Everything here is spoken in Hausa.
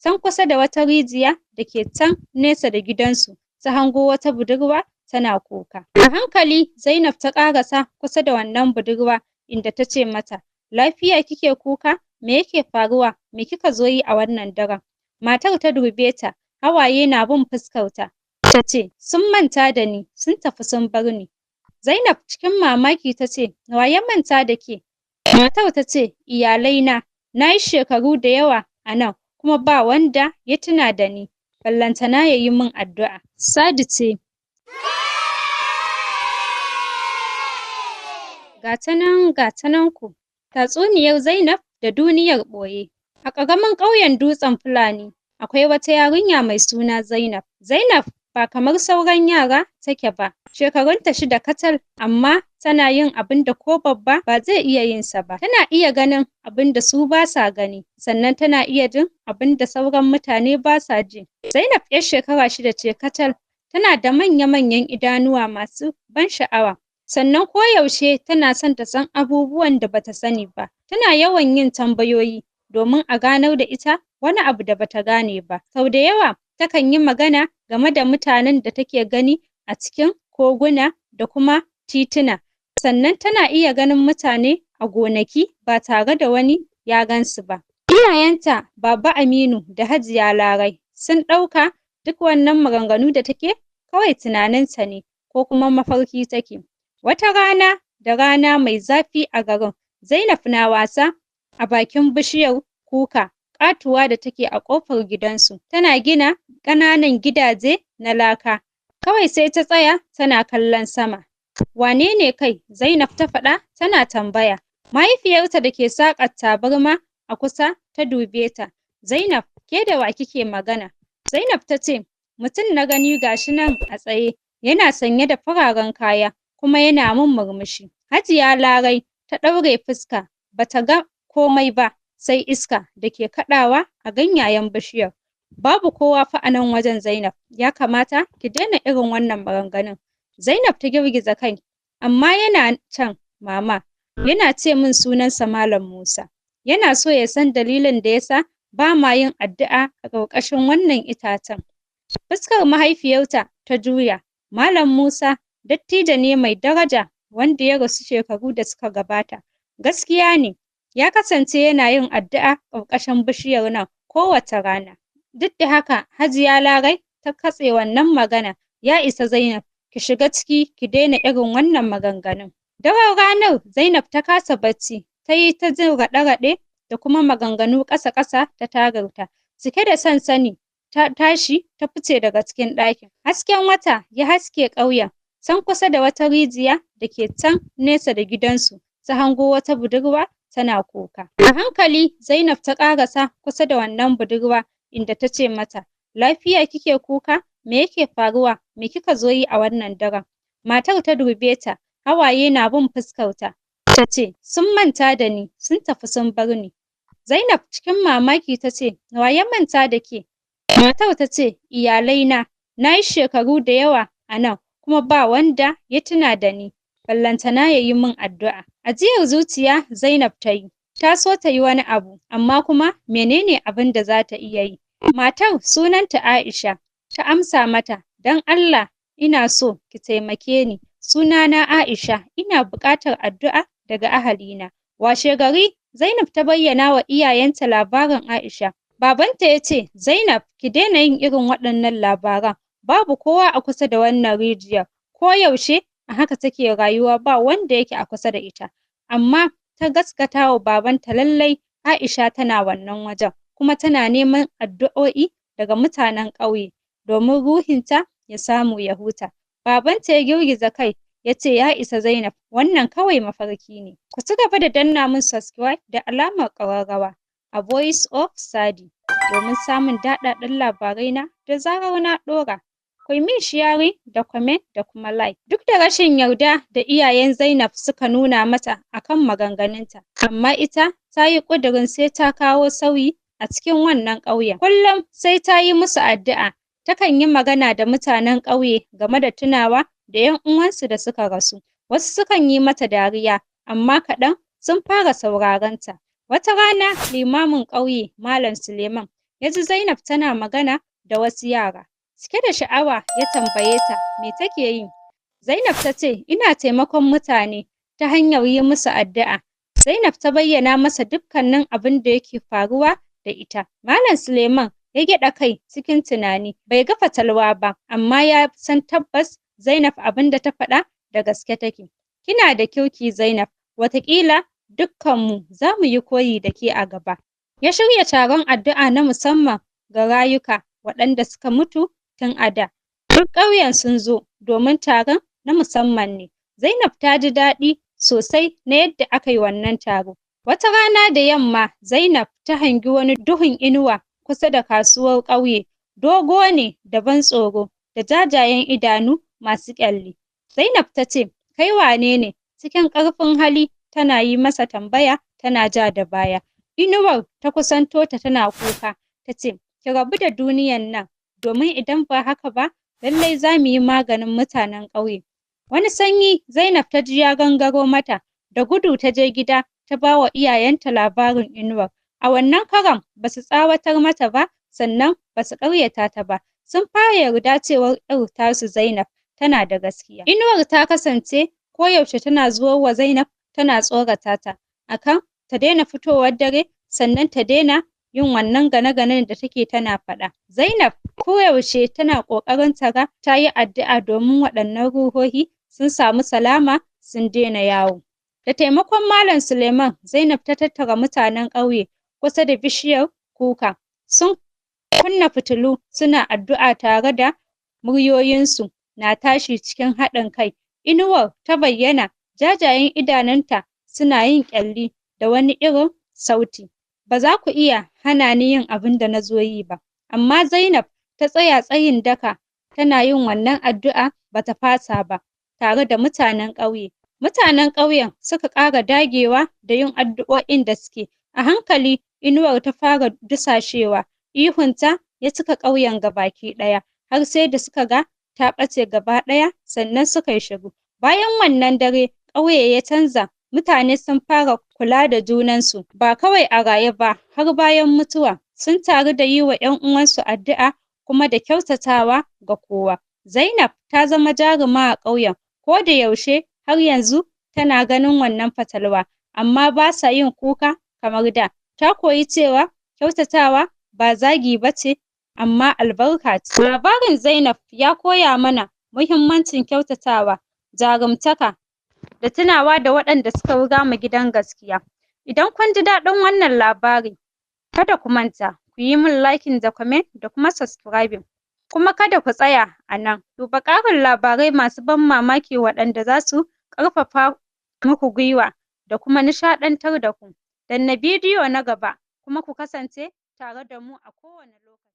Can kusa da wata rijiya da ke can nesa da gidansu, ta hango wata budurwa tana kuka. A hankali Zainab ta ƙarasa kusa da wannan budurwa, inda ta ce mata, "Lafiya kike kuka? Me yake faruwa? Me kika zo yi a wannan daren?" Matar ta dube ta, hawaye na bin fuskarta, ta ce, "Sun manta da ni, sun tafi sun bar ni." Zainab cikin mamaki ta ce, "Wa ya manta da ke?" Matar ta ce, "Iyalaina, na yi shekaru da yawa a nan, kuma ba wanda ya tuna da ni, ballantana ya yi min addu'a." Sadi ce. Ga ta nan, ga ta nan ku. Tatsuniyar Zainab da duniyar ɓoye. A ƙaramin ƙauyen Dutsen Fulani, akwai wata yarinya mai suna Zainab. Zainab ba kamar sauran yara take ba. Shekarunta 6 kacal, amma tana yin abin da ko babba ba zai iya yin sa ba. Tana iya ganin abin da su ba sa gani, sannan tana iya jin abin da sauran mutane ba sa ji. Zainab 'yar shekara 6 ce kacal, tana da manya-manyan idanuwa masu ban sha'awa. Sannan koyaushe tana son ta san abubuwan da bata sani ba. Tana yawan yin tambayoyi domin a ganar da ita wani abu da bata gane ba. Sau da yawa takan yi magana game da mutanen da take gani a cikin koguna da kuma tituna. Sannan tana iya ganin mutane a gonaki ba tare da wani ya gansu ba. Iyayenta, Baba Aminu da Hajiya Larai, sun ɗauka duk wannan maganganu da take kawai tunaninta ne ko kuma mafarki take. Wata rana da rana mai zafi a garin, Zainab na wasa a bakin bishiyar kuka ƙatuwa da take a ƙofar gidansu. Tana gina ƙananan gidaje na laka. Kawai sai ta tsaya tana kallon sama. "Wane ne kai?" Zainab ta faɗa tana tambaya. Mahaifiyarta da ke saƙar tabarma a kusa ta dube ta. "Zainab, ke da wa kike magana?" Zainab ta ce, "Mutum na gani ga shi nan a tsaye, yana sanye da fararen kaya, kuma yana min murmushi." Hajiya Larai ta ɗaure fuska, bata ga komai ba sai iska da ke kaɗawa a ganyayen bishiyar. "Babu kowa fa a nan wajen, Zainab, ya kamata ki daina irin wannan maganganun." Zainab ta girgiza kai. "Amma yana can, Mama, yana ce min sunansa Malam Musa. Yana so ya san dalilin da yasa ba ma yin addu'a a ƙarƙashin wannan itacen." Fuskar mahaifiyarta ta juya. "Malam Musa dattijo ne mai daraja wanda ya rasu shekaru da suka gabata. Gaskiya ne, ya kasance yana yin addu'a ƙarƙashin bishiyar nan kowace rana." Duk da haka, Hajiya Larai ta katse wannan magana. "Ya isa, Zainab, ki shiga ciki ki daina irin wannan maganganun." Daren ranar Zainab ta kasa bacci, ta yi ta jin raɗe-raɗe da kuma maganganu ƙasa-ƙasa ta tagarta. Cike da son sani, ta tashi ta fice daga cikin ɗakin. Hasken wata ya haske ƙauyen. Can kusa da wata rijiya da ke can nesa da gidansu, ta hango wata budurwa tana kuka. A hankali Zainab ta ƙarasa kusa da wannan budurwa, inda ta ce mata, "Lafiya kike kuka? Me yake faruwa? Me kika zo yi a wannan daren?" Matar ta dube ta, hawaye na bin fuskarta, ta ce, "Sun manta da ni, sun tafi sun bar ni." Zainab cikin mamaki ta ce, "Wa ya manta da ke?" Matar ta ce, "Iyalaina, na yi shekaru da yawa a nan, kuma ba wanda ya tuna da ni, ballantana ya yi min addu'a." Ajiyar zuciya Zainab ta yi. Ta so ta yi wani abu, amma kuma menene abin da za ta iya yi? Matar sunanta Aisha, ta amsa mata, "Don Allah ina so ki taimake ni. Sunana Aisha, ina buƙatar addu'a daga ahalina." Washegari, Zainab ta bayyana wa iyayenta labarin Aisha. Babanta ya ce, "Zainab, ki daina yin irin waɗannan labaran. Babu kowa a kusa da wannan rijiyar. Koyaushe a haka take rayuwa, ba wanda yake a kusa da ita." Amma ta gaskata wa babanta lallai Aisha tana wannan wajen, kuma tana neman addu'o'i daga mutanen ƙauye domin ruhinta ya samu ya huta. Babanta ya girgiza kai, ya ce, "Ya isa, Zainab, wannan kawai mafarki ne." Ku ci gaba da danna min subscribe da alamar ƙararrawa a Voice of Sadi domin samun daɗaɗɗen labarai na da zarar na ɗora. Ku yi min sharing da comment da kuma like. Duk da rashin yarda da iyayen Zainab suka nuna mata akan maganganunta, amma ita ta yi ƙudurin sai ta kawo sauyi a cikin wannan ƙauyen. Kullum sai ta yi musu addu'a. Takan yi magana da mutanen ƙauye game da tunawa da 'yan uwansu da suka rasu. Wasu sukan yi mata dariya, amma kaɗan sun fara sauraron ta. Wata rana, limamin ƙauye, Malam Suleiman, ya ji Zainab tana magana da wasu yara. Cike da sha'awa ya tambaye ta me take yi. Zainab ta ce ina taimakon mutane ta hanyar yi musu addu'a. Zainab ta bayyana masa dukkanin abin da yake faruwa da ita. Malam Suleiman ya gyaɗa kai cikin tunani, bai ga fatalwa ba, amma ya san tabbas Zainab abin da ta faɗa da gaske take. Kina da kirki Zainab, wataƙila dukkanmu za mu yi koyi da ke a gaba. Ya shirya taron addu'a na musamman ga rayuka waɗanda suka mutu tun a da. Duk ƙauyen sun zo domin taron na musamman ne. Zainab ta ji daɗi sosai na yadda aka yi wannan taro. Wata rana da yamma, Zainab ta hangi wani duhun inuwa kusa da kasuwar ƙauye. Dogo ne da ban tsoro, da jajayen idanu masu ƙyalli. Zainab ta ce, "Kai wane ne?" Cikin ƙarfin hali tana yi masa tambaya tana ja da baya. Inuwar ta kusanto ta tana kuka, ta ce, "Ki rabu da duniyan nan, domin idan ba haka ba, lallai za mu yi maganin mutanen ƙauye." Wani sanyi Zainab ta ji ya gangaro mata, da gudu ta je gida ta ba wa iyayenta labarin inuwar. A wannan karon ba su tsawatar mata ba, sannan ba su ƙaryata ta ba. Sun fara yarda cewar ƴar tasu Zainab tana da gaskiya. Inuwar ta kasance koyaushe tana zuwar wa Zainab tana tsorata ta akan ta daina fitowar dare, sannan ta daina yin wannan gane-ganen da take tana faɗa. Zainab koyaushe tana ƙoƙarin ta ga ta yi addu'a domin waɗannan ruhohi sun samu salama sun daina yawo. Da taimakon Malam Suleiman, Zainab ta tattara mutanen ƙauye kusa da bishiyar kuka. Sun kunna fitilu suna addu'a tare da muryoyinsu na tashi cikin haɗin kai. Inuwar ta bayyana, jajayen idanunta suna yin ƙyalli da wani irin sauti. "Ba za ku iya hana ni yin abin da na zo yi ba." Amma Zainab ta tsaya tsayin daka tana yin wannan addu'a ba ta fasa ba, tare da mutanen ƙauye. Mutanen ƙauyen suka ƙara dagewa da yin addu'o'in da suke. A hankali inuwar ta fara dusashewa, ihunta ya cika ƙauyen gabaki ɗaya, har sai da suka ga ta ɓace gaba ɗaya sannan suka yi shiru. Bayan wannan dare, ƙauye ya canza, mutane sun fara kula da junansu, ba kawai a raye ba har bayan mutuwa. Sun taru da yi wa ƴan uwansu addu'a kuma da kyautatawa ga kowa. Zainab ta zama jaruma a ƙauyen, ko da yaushe har yanzu tana ganin wannan fatalwa, amma ba sa yin kuka kamar da. Ta koyi cewa kyautatawa ba zagi ba ce, amma albarka ce. Labarin Zainab ya koya mana muhimmancin kyautatawa, jarumtaka, da tunawa da waɗanda suka riga mu gidan gaskiya. Idan kun ji daɗin wannan labari, kada ku manta ku yi min liking da comment da kuma subscribing. Kuma kada ku tsaya a nan, duba ƙarin labarai masu ban mamaki waɗanda za su ƙarfafa muku gwiwa da kuma nishaɗantar da ku. Danna bidiyo na gaba kuma ku kasance tare da mu a kowane lokaci.